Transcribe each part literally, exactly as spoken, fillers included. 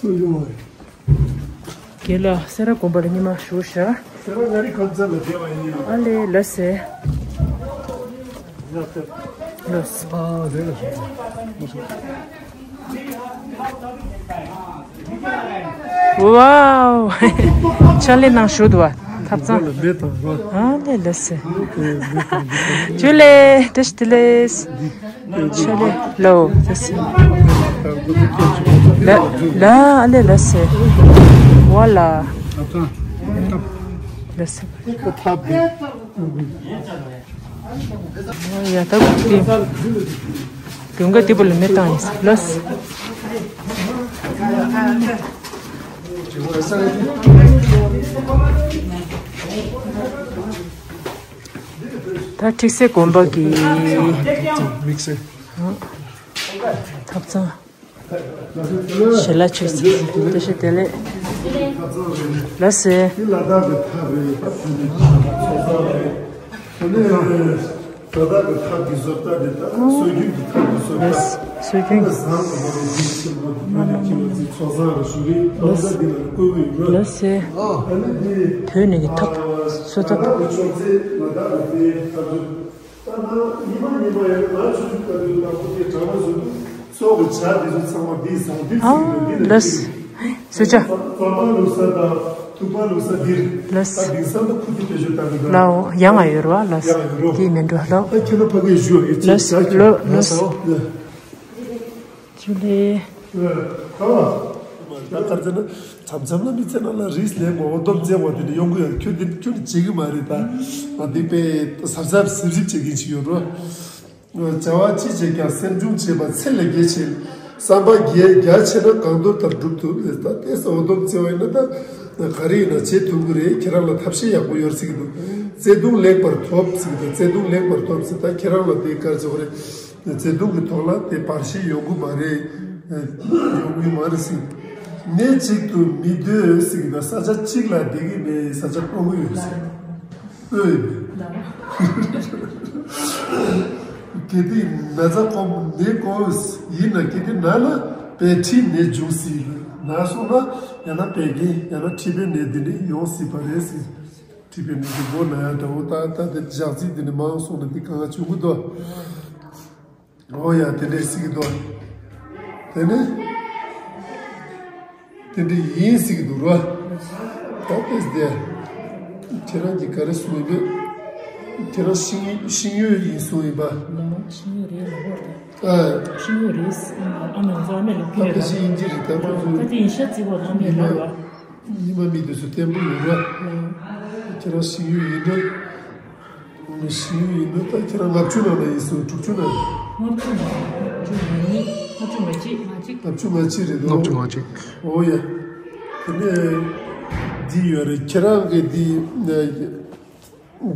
རྒན་ལགས་སེ་ར་དགོན་པ་ལ་ཉི་མ་བཞུགས་ཤག་སེ་ར་ང་རི་ཁོན་ཚ་ལ་བསྡད་པ་ཡིན། ཨ་ལེ་ལགས་སེ། ལགས་སེ། ཨ་རེད། ཝའོ། ཕྱག་ལས་གནང་ཞུ་འདུག་བ། ཐབ་ཚང་། ལ་མེ་དང་རོ། ཨ་ལེ་ལགས་སེ། ཇུ་ལེ། བཀྲ་ཤིས་བདེ་ལེགས། ཆ་ལེ་ལོ། ལགས་སེ། ལ་ལ་ཨ་ལེ་ལགས་སེ། ཝ་ལ། ལགས་སེ། ཡ་ད་གུག་ཏེ། དུང་ག་ཏི་པོ་ལ་མེ་བཏང་ཡིན་ལགས་སེ། ད་ཁྲིག་སེ་དགོན་པ་གི་དམིགས་བསལ་ཐབ་ཚང་། ཞལ་ལག་མཆོད་ཚིག་བཀྲ་ཤིས་བདེ་ལེགས། ལགས་སེ། འདི་ལ་དྭགས་ཀྱི་ཐབ་རེད། ད་ནི་ལ་དྭགས་ཀྱི་ཐབ་ཀྱི་བཟོ་ལྟ་དེ་ད་སྲོལ་རྒྱུན་གྱི་ཐབ་ཀྱི་བཟོ་ལྟ། ལགས་སེ། སྲོལ་རྒྱུན་གྱི། ད་བཟང་དུ་མ་རེད། འདི་ཆེན་པོ་འདི་ཕ་ནི་ཁྱི་བ་ཚིག་ཚོགས་བཟང་རུ་ཞུ་རེད། ལགས་སེ། ད་ནི་འདི་ལ་བཀོད་གི་ཡོད་རེད། ལགས་སེ། ད་ནི་འདི་དོན་ནི་གི་ཐབ་བཟོ་ལྟ། ལ་དྭགས་ཀྱི་ཅོག་ཙེ་ལ་དྭགས་ཀྱི་དེ་ཐབ་ཚོ། ད་ནང་ཉི་མ་ཉི་མ་ཡང་ང་ཆུ་ཚོད་ལྟ་དུས་དང་པོ་དེ་གྲང་མོ་བཟོ་དུས་ཚོགས་ཀྱི་ཇ་དེ་ཚོ་ཚང་མ་འདིས་ཟ་འདི་ཚིག་གི་འདི་ལ་ལགས་ཅིག་སོ་ཅ། རྩམ་པ་བླུགས་ས་དང་ཐུག་པ་བླུགས་ས་འདིར། ལགས། ད་དེང་སང་ད་ཁུ་ཐུག་བེད་སྤྱོད་བཏང་གི་འདུག་ལའོ་ཡང་ང་ཡོད་ར་ལགས། ཡང་ཡོད་རོ། དེ་མིན་འགྲོ་ལོ། ད་ཁྱེད་རང་ཕ་གིར་བཞུགས་ཡོད་ཅིག་ལགས། ཇ་ལོ་ལོ། ཡ། ཇུ་ལེ། ད་གར་ཚེ་ན་མཚམས་མཚམས་ལ་མི་ཚེ་ནང་ལ་རིས་ལས་མོ་འོ་སྡོམ་བཙལ་བ་དེ་ནི་ཡོང་གི་ཡོད། ཁྱོད་འདི་ཁྱོད་ནི་བྱེད་གི་མ་རེད། ད་འདི་པས་གཟབ་གཟབ་གཟབ་གཟབ་བྱེད་མཁན་ཅིག་ཡོད་རོ། བྱ་བ་ཅི་བྱེད་ཀྱང་སེམས་ཆུང་བྱེད་པ་ཚེ་ལས་རྒྱལ་ཆེ། བསམ་པ་རྒྱ་རྒྱ་ཆེ་ན་གང་འདོད་ལྟར་འགྲུབ་ཐུབ། ད་ལྟས་འོ་སྡོམ་བཙལ་བ་ཡིན་ན་ད་ག་རེ་ཡིན་ན་བྱེད་ཐུབ་གི་རེད། ཁྱེད་རང་ལ་ཐབས་ཤེས་ཡག་པོ་ཡོད་ཟེར་གི་འདུག་བརྩེ་དུང་ལེགས་པར་ཐོབ་ཟེར་གི་འདུག་བརྩེ་དུང་ལེགས་པར་ཐོབ་ཟེར། ད་ཁྱེད་རང་ལ་དེ་ག་རེ་ཟེར་དགོས་རེད། བརྩེ་དུང་གི་ཐོག་ལ་དེ་བར་ཆད་ཡོང་གི་མ་རེད། ཡོང་གི་མ་རེད་ཟེར། གནས་གཅིག་ཏུ་མི་སྡོད་ཟེར་གི་འདུག་ས་ཆ་གཅིག་ལ་བསྡད་ཀྱི་མེད། ས་ཆ་སྤོ་གི་ཡོད་ཟེར། ཨོ་ཡིན། གལ་ཏེ་ན་ཚ་ཁོམ་ནད་ཀོ་ཡིན་ན། གལ་ཏེ་ན་ན་པའི་ཁྲིད་ནད་འབྱུང་སྲིད། ན་སོང་ན་ཡང་ན་པའི་རྒན་ཡང་ན་མཁྲིས་པའི་ནད་འདི་འདྲ་ཡོང་སྲིད་པ་རེད་ཟེར། མཁྲིས་པའི་ནད་འདི་མགོ་ན་ཡ་འདྲ་བོ། ད་ད་དེ་ཞག་ཚིགས་འདི་ནི་མང་སོང་ན་དེ་གང་ག་བྱུང་གི་འདུག་ཨོ་ཡ། དེ་འདྲས་ཟེར་གི་འདུག་དེ་ནི་དེ་འདྲས་ཡིན་ཟེར་གི་འདུག་རོ། ད་དེ་དེ་ཁྱེད་རང་གིས་ག་རེ་གསུངས་ཡོད་པས། ཁྱེད་རང་ཤིང་ཤིང་ཡོས་ཡིན་གསུངས་ཡིན་པ། ལགས། ཤིང་ཡོས་རེད་ལགས། ཨ། ཤིང་ཡོས་རེད། ཨ་མ་ཚོ་ཨ་མས་ལབ་ཀྱི་ཡོད་ལགས། ད་དེ་ཡིན་གྱི་རེད། ད་ཁོ་ཚོ་ད་དེ་ཡིན་ཤག་ཟེར་བ་ལགས། ཨ་མས་ལབ་པ། ཉི་མ་མི་དེ་ཚོ་བརྟན་པོ་ཡོད་ར། ལགས། ཁྱེད་རང་ཤིང་ཡོས་ཡིན་འགྲོ། ཤིང་ཡོས་ཡིན་འགྲོ། ད་ཁྱེད་རང་ལྔ་བཅུ་ནང་ན་ཡིན་སོང་། དྲུག་ཅུ་ནང་ན། ལྔ་བཅུ་ནང་ལྔ་བཅུ་ང་གཅིག་ལྔ་བཅུ་ང་གཅིག་ལྔ་བཅུ་ང་གཅིག་ལྔ་བཅུ་ང་གཅིག་ཨོ་ཡ། དེ་ནས་འདི་ཡོད་རེད། ཁྱེད་རང་གི་འདི་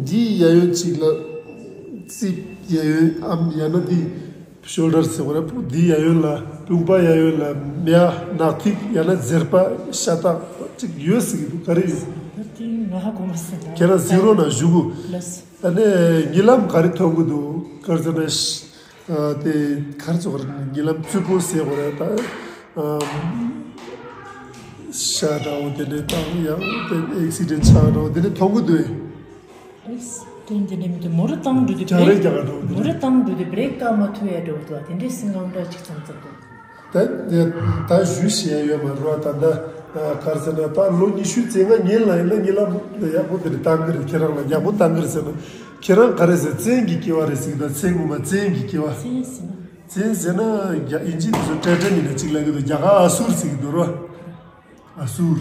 འདི་གཡས་གཡོན་གཅིག་ལ་རྩིབས་གཡས་གཡོན་ཨམ་ཡང་ན་འདི། ཤོལ་ཌར་ཟེར་བ་རེད། འདི་གཡས་གཡོན་ལ་དཔུང་པ་གཡས་གཡོན་ལ་མེ་ནག་ཐིག་ཡང་ན་གཟེར་པ་ཤ་སྟག་ཅིག་ཡོད་ཟེར་གི་འདུག་ག་རེ་ཡོད། ད་དེ་ང་ཧ་གོ་མ་སོང་། ཁྱེད་རང་གཟིགས་རོགས་གནང་། བཞུགས་གོ། ལགས། ཨ་ནི་རྨི་ལམ་ག་རེ་མཐོང་གི་འདུག་ག་རེ་ཟེར་ན་ཨ་དེ་ག་རེ་ཟེར་དགོས་རེད། རྨི་ལམ་རྩུབ་པོ་ཟེར་དགོས་རེད། ད་ཨ་ཤ་འདྲ་བོ་དེ་འདྲ་དང་ཡང་དེ་ཨེག་སི་ཌེན་ཊི་ཆགས་འདྲ་བོ་དེ་འདྲ་མཐོང་གི་འདུག་ཨེ། ཨེས། དེ་འདི་ནས་མི་འདུག་མོ་རུ་བཏང་འགྲོ་དུས་རྒྱག་རེས་རྒྱག་ག་འགྲོ་གི་མོ་རུ་འདུག་བཏང་འགྲོ་དུས་བྲེག་བཀག་མ་ཐུབ་ཡ་འགྲོ་གི་འདུག་དེ་འདྲའི་སེམས་ཁམས་འདྲ་ཅིག་ཙམ་ཙམ་འདུག་ད་ད་ཞུ་ཞེས་ཡོད་མ་རེད་བ། ད་ད་ག་རེ་ཟེར་ན་ད་ལོ་ཉི་ཤུ་རྩ་ལྔ་ཉིན་ལ་ཡིན་ན་རྨི་ལམ་ཡག་པོ་དེ་འདྲ་བཏང་གི་རེད། ཁྱེད་རང་ལ་ཡག་པོ་བཏང་གི་རེད་ཟེར་ན། ཁྱེད་རང་ག་རེ་ཟེར། བཙན་གྱི་སྐྱེ་བ་རེད་ཟེར་གི་འདུག་མཚན་ངོ་མ་བཙན་གྱི་སྐྱེ་བ། བཙན་ཟེར་ན། བཙན་ཟེར་ན་རྒྱ་ཨིན་ཇི་དེ་ཚོ་ཏྲེ་ཏྲེ་མིན་ན་གཅིག་ལབ་གི་འདུག་རྒྱ་གར་ཨ་སུར་ཟེར་གི་འདུག་རོ། ཨ་སུར།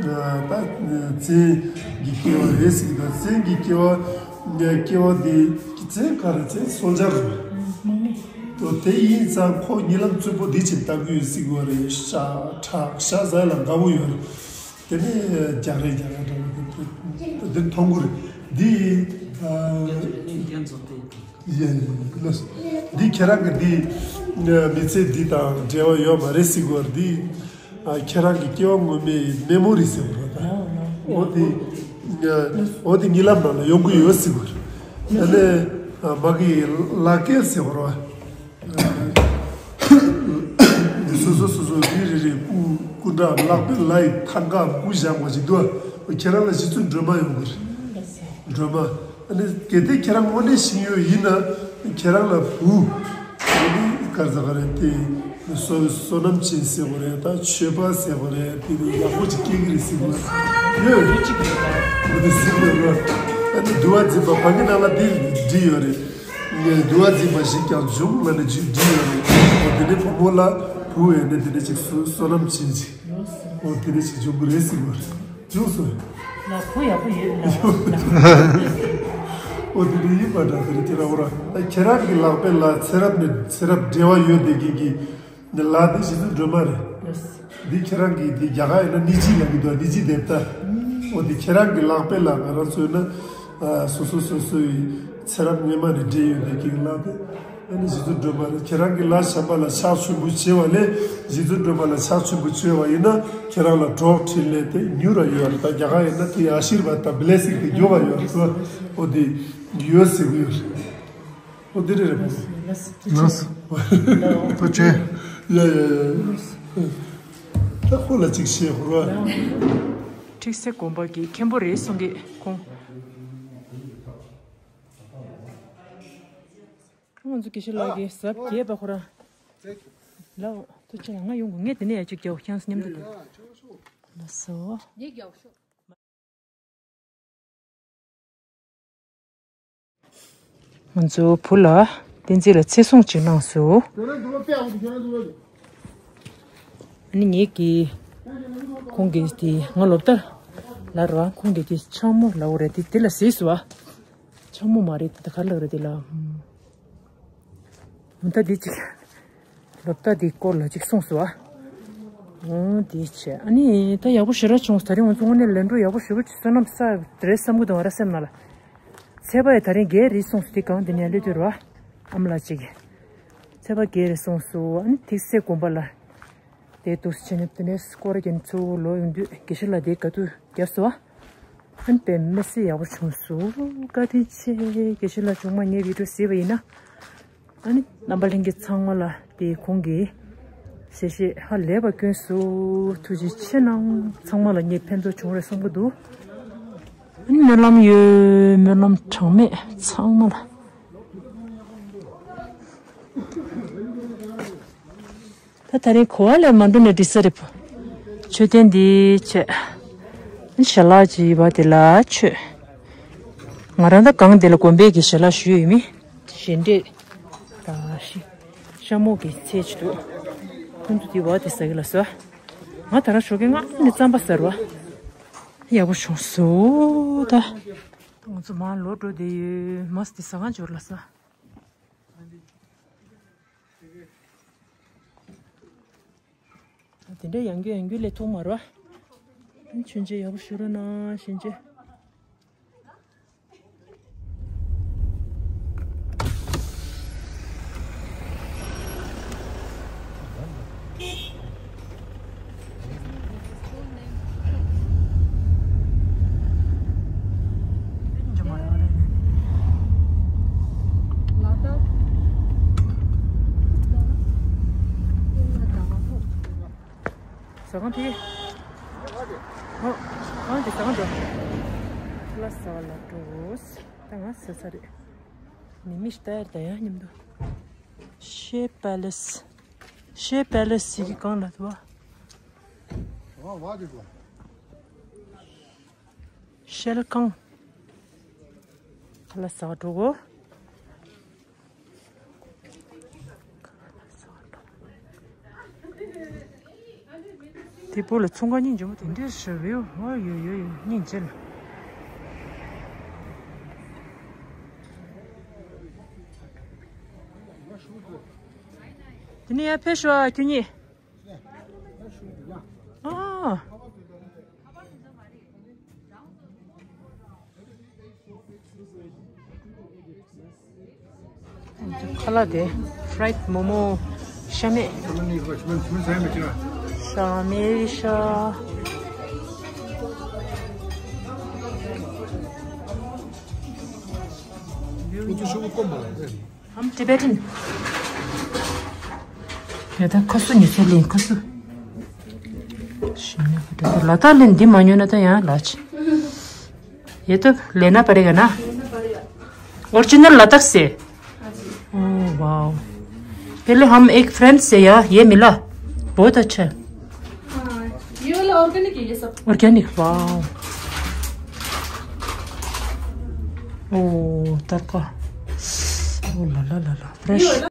ད་བཙན་གྱི་སྐྱེ་བ་རེད་ཟེར་གི་འདུག་བཙན་གྱི་སྐྱེ་བ། སྐྱེ་བ་དེ་བཙན་ག་རེ། བཙན་སོལ་ཇར་རེད། དམག་མི། དེ་ཡིན་ཙང་ཁོ་རྨི་ལམ་རྩུབ་པོ་འདི་ཅིག་ལྟ་གི་ཡོད་ཟེར་གི་བ་རེད། ཤ་ཁྲག་ཤ་ཟ་ལ་དགའ་བོ་ཡོད་རེད། དེ་ནས་རྒྱག་རེས་རྒྱག་རེས་འདྲ་བོ་དེ་མཐོང་གི་རེད། འདི་ཡིན། ཡིན་ལགས། འདི་ཁྱེད་རང་གི་འདི་མི་ཚེ་འདི་དང་འབྲེལ་བ་ཡོད་མ་རེད་ཟེར་གི་བ་རེད། འདི་ཁྱེད་རང་གི་སྐྱེ་བ་སྔོན་མའི་མེ་མོ་རི་ཟེར་བ་རེད། འོ་དེ། འོ་དེ་རྨི་ལམ་ནང་ལ་ཡོང་གི་ཡོད་ཟེར་བ་རེད། ཨ་ནི་མ་གི་ལག་སྐྱེས་ཟེར་བ་རེད། འདི་སོ་སོ་སོ་ རེ་རེ་རེ་སྐུ་སྐུ་འདྲ་ལག་པའི་ལ་ཡི་ཐང་ག་སྐུ་བཞག་པ་ཞིག་འདུག་ཁྱེད་རང་ལ་གཞི་བཙུན་སྒྲོལ་མ་ཡོང་གི་རེད། སྒྲོལ་མ། ཨ་ནི་གལ་ཏེ་ཁྱེད་རང་དངོས་གནས་ཤེས་ཡོན་ཡིན་ན་ཁྱེད་རང་ལ་བུ། ཨ་ནི་གར་ཟ་ག་རེད་དེ། བསོད་བསོད་ནམས་ཅན་ཟེར་དགོས་རེད། ད་ཆོས་པ་ཟེར་དགོས་རེད། དེ་ནི་ཡག་པོ་ཅིག་སྐྱེ་གི་རེད་ཟེར་དགོས་ཡོད། འོ་དེ་ཟེར་དགོས་རེད། ཨ་ནི་འདུལ་བ་འཛིན་པ་བར་གྱི་ནང་ལ་དེ་བྲིས་ཡོད་རེད། ངས་འདུལ་བ་འཛིན་པ་ཞིག་ཀྱང་བྱུང་ལབ་ནས་བྲིས་ཡོད་རེད། འོ་དེ་ནི་བུ་མོ་ལ་བུ་ཡོད་ནས་དེ་ནི་ཅིག་བསོད་བསོད་ནམས་ཅན་ཅིག་འོ་དེ་ནི་ཅིག་བྱུང་གི་རེད་ཟེར་དགོས་རེད། བྱུང་སོང་། ལ་བུ་ཡག་པོ་ཡོད་ལ། འོ་དེ་ནི་ཡིན་པ་འདྲ། དེ་ནི་ཁྱེད་རང་འོ་ར་ཁྱེད་རང་གི་ལག་པའི་ལ་ཚེ་རབས་ནས་ཚེ་རབས་འབྲེལ་བ་ཡོད་བསྡད་མཁན་གྱི། འདི་ལ་འདི་གཞི་བཙུན་སྒྲོལ་མ་རེད། འདི་ཁྱེད་རང་གི་འདི་རྒྱ་གར་ཡིན་ན་ནི་ཇི་ལབ་ཀྱི་འདུག་ནི་ཇི་དེབ་ཏ། འོ་འདི་ཁྱེད་རང་གི་ལག་པའི་ལ་ང་རང་ཚོ་ཡིན་ན། ཨ་སོ་སོ་སོ་སོའི་ཚེ་རབས་སྔོན་མ་ནས་འབྲེལ་ཡོད་པའི་ཀྱི་ལ་དེ། ཨ་ནི་གཞི་བཙུན་སྒྲོལ་མ་རེད། ཁྱེད་རང་གི་ལ་བྱམས་པ་ལ་ཕྱག་མཆོད་འབུལ་བྱས་པ་ལས་གཞི་བཙུན་སྒྲོལ་མ་ལ་ཕྱག་མཆོད་འབུལ་བྱས་པ་ཡིན་ན་ཁྱེད་རང་ལ་གྲོགས་འཕྲིན་ལས་དེ་མྱུར་ར་ཡོད་རེད། ད་རྒྱ་གར་ཡིན་ན་དེ་ཨ་ཤིར་བ་དང་བི་ལེ་སིང་དེ་མགྱོགས་པ་ཡོད་རེད། འོ་འདི་ཡོད་ཟེར་གི་ཡོད་རེད། ཨོ་དེ་རེད་རེད། ལགས་སོ། ཐུགས་རྗེ་ཆེ། ཡ་ཡ་ཡ། ད་ཁོ་ལ་ཅིག་བཤད་ཧོར་བ། ཁྲིག་སེ་དགོན་པ་གི་མཁན་པོ་རེད་གསུང་གི་ཁོང་། ང་ཚོ་དགེ་བཤེས་ལགས་ཀྱི་གཟབ་རྒྱས་པ་ཁོ་རང་། ལགས་ཐུགས་རྗེ་ཆེ། ང་ཡོང་དགོས། ངས་དེ་ནས་ཡ་ཅིག་རྒྱག་ཁྱེད་རང་ཚོ་མཉམ་དུ་འདུག་ལགས་སོ། ང་ཚོ་བུ་ལ་བསྟན་འཛིན་ལ་ཚེ་སྲུང་ཅིག་གནང་སོང་། ཨ་ནི་ངེད་ཀྱིས་ཁོང་གིས་དེ་ང་ལོ་བསྟར་ལ་ར་ཁོང་གིས་དེ་ཕྱག་མོ་ལབ་རེད། དེ་དེ་ལ་ཟེར་སོང་བ། ཕྱག་མོ་མ་རེད། དེ་ག་ལབ་རེད་དེ་ལ། མུ་མཐའ་འདི་གཅིག་ལོ་ཟླ་འདིའི་སྐོར་ལ་གཅིག་གསུངས་སོང་ཨ། འོ་འདི་བྱས། ཨ་ནི་ད་ཡག་པོ་ཞེ་དྲག་བྱུང་སོང་། ད་རིང་ང་ཚོ་དངོས་གནས་ལན་གྲུ་ཡག་པོ་ཞེ་པོ་ཅིག་བསོད་ནམས་བསགས་རེད་བསམ་གི་འདུག་ང་རང་སེམས་ནང་ལ། ཚེས་པ་ཡི་ད་རིང་བརྒྱད་རེད་གསུངས་སོང་། དེ་གང་དེ་ནས་སླེབས་དུས་རེད་བ། ཨ་མ་ལགས་གཅིག་གིས། ཚེས་པ་བརྒྱད་རེད་གསུངས་སོང་། ཨ་ནི་ཐིག་སེ་དགོན་པ་ལ། དེ་འདུག་སེ་བྱས་ནས་དེ་ནས་སྐོར་རྒྱག་ཚུར་ལོག་ཡོང་དུས་དགེ་བཤེས་ལགས་དེ་ག་དུས་རྒྱབ་སོང་བ། ཨ་ནི་དཔེ་མི་སྲིད་ཡག་པོ་བྱུང་སོང་། བཀའ་དྲིན་ཆེ། དགེ་བཤེས་ལགས་བྱུང་མ་ཉེས་བི་ཌིའོ་གཟིགས་པ་ཡིན་ན། ཨ་ནི་རྣམ་པ་ལྷན་རྒྱས་ཚང་མ་ལ་དེ་ཁོང་གིས་གསལ་བཤད་ཧ་ལས་པ་བསྐྱོན་སོང་། ཐུགས་རྗེ་ཆེ་གནང་། ཚང་མ་ལ་ངས་ཕན་ཐོགས་བྱུང་རེད་བསམ་གྱི་འདུག་ཨ་ནི་སྨོན་ལམ་ཡོད། སྨོན་ལམ་གྲངས་མེད་ཚང་མ་ལ། ད་ད་རིང་གོ་བ་ལས་མ་འགྲོ་ནས་འགྲིག་ས་རེད་པ། མཆོད་རྟེན་འདི་བྱས། ཞལ་ལག་ཅིག་བ་དེ་ལ་མཆོད། ང་རང་ད་གང་དེ་ལ་དགོན་པའི་གི་ཞལ་ལག་ཞུས་ཡོད་མི། ཞལ་འདྲེས་དང་ཤི། ཤ་མོག་གི་ཚལ་ཅིག་འདུག་ཁོང་ཚོ་དེ་བ་དེ་ཟ་གི་ལ་ཟ། ང་ད་རང་ཞོགས་ཀས་སྔ་ནས་རྩམ་པ་ཟ་རུ་བ། ཡག་པོ་བྱུང་སོང་ད། ང་ཚོ་མར་ལོག་འགྲོ་བསྡད་ཡོད། མ་ཟ་དེ་ཟ་ག་འབྱོར་ལ་ཟ། དེ་འདྲའི་ཡང་རྒྱུ་ཡང་རྒྱུ་ལས་ཐོག་མ་རེད་བ། མཆོད་མཇལ་ཡག་པོ་ཞུ་རོགས་གནང་། ཞལ་མཇལ། ཟ་ཁང་དེ། ཨོ། ཨང་དེ་ཟ་ཁང་འགྲོ། ལ་ཟ་བ་ལ་འགྲོ། ད་ང་ཟ་ཚར་རེད། ནི་མི་ཤི་ཏ་ཡར་ད་ཡང་མཉམ་དུ། ཤེ་པ་ལེ་སི། ཤེ་པ་ལེ་སི་ཞིག་གི་སྒང་ལ་འདུག་བ། ཤེལ་ཁང་། ཁ་ལག་ཟ་བ་འགྲོ་གོ། དེ་པོ་ལ་ཚོང་ཁང་སྙིང་རྗེ་མོ་དེ་འདྲས་ཞིག་རེད། ཨོ་ཡོ་ཡོ་ཡོ། སྙིང་རྗེ་ལ། དེ་ནས་ཡར་ཕེབས་ཤོག་ཨ་ཁྱོད་གཉིས། ཨ། ཁ་ལག་དེ། ཕ་རའེ་ཌི་མོ་མོ། ཤ་མེད། ཤ་མེད་ཤ། ཁོ་ཚོ་ཤོག་བུ་སྐོམ་པ་ལ་རེད། I'm Tibetan. ཡ་ད་ཁ་སུ་ཉི་ཚེ་ལིང་ཁ་སུ། लद्दाख ले दी मान्यो ना तो यहाँ लाच। ये तो लेना पड़ेगा ना। ओरिजिनल लद्दाख से। Oh wow. पहले हम एक फ्रेंड से यार ये मिला, बहुत अच्छा है। हाँ, ये वाला ऑर्गेनिक है ये सब। Organic, wow. ओ तरका। ओ ला ला ला ला, फ्रेश।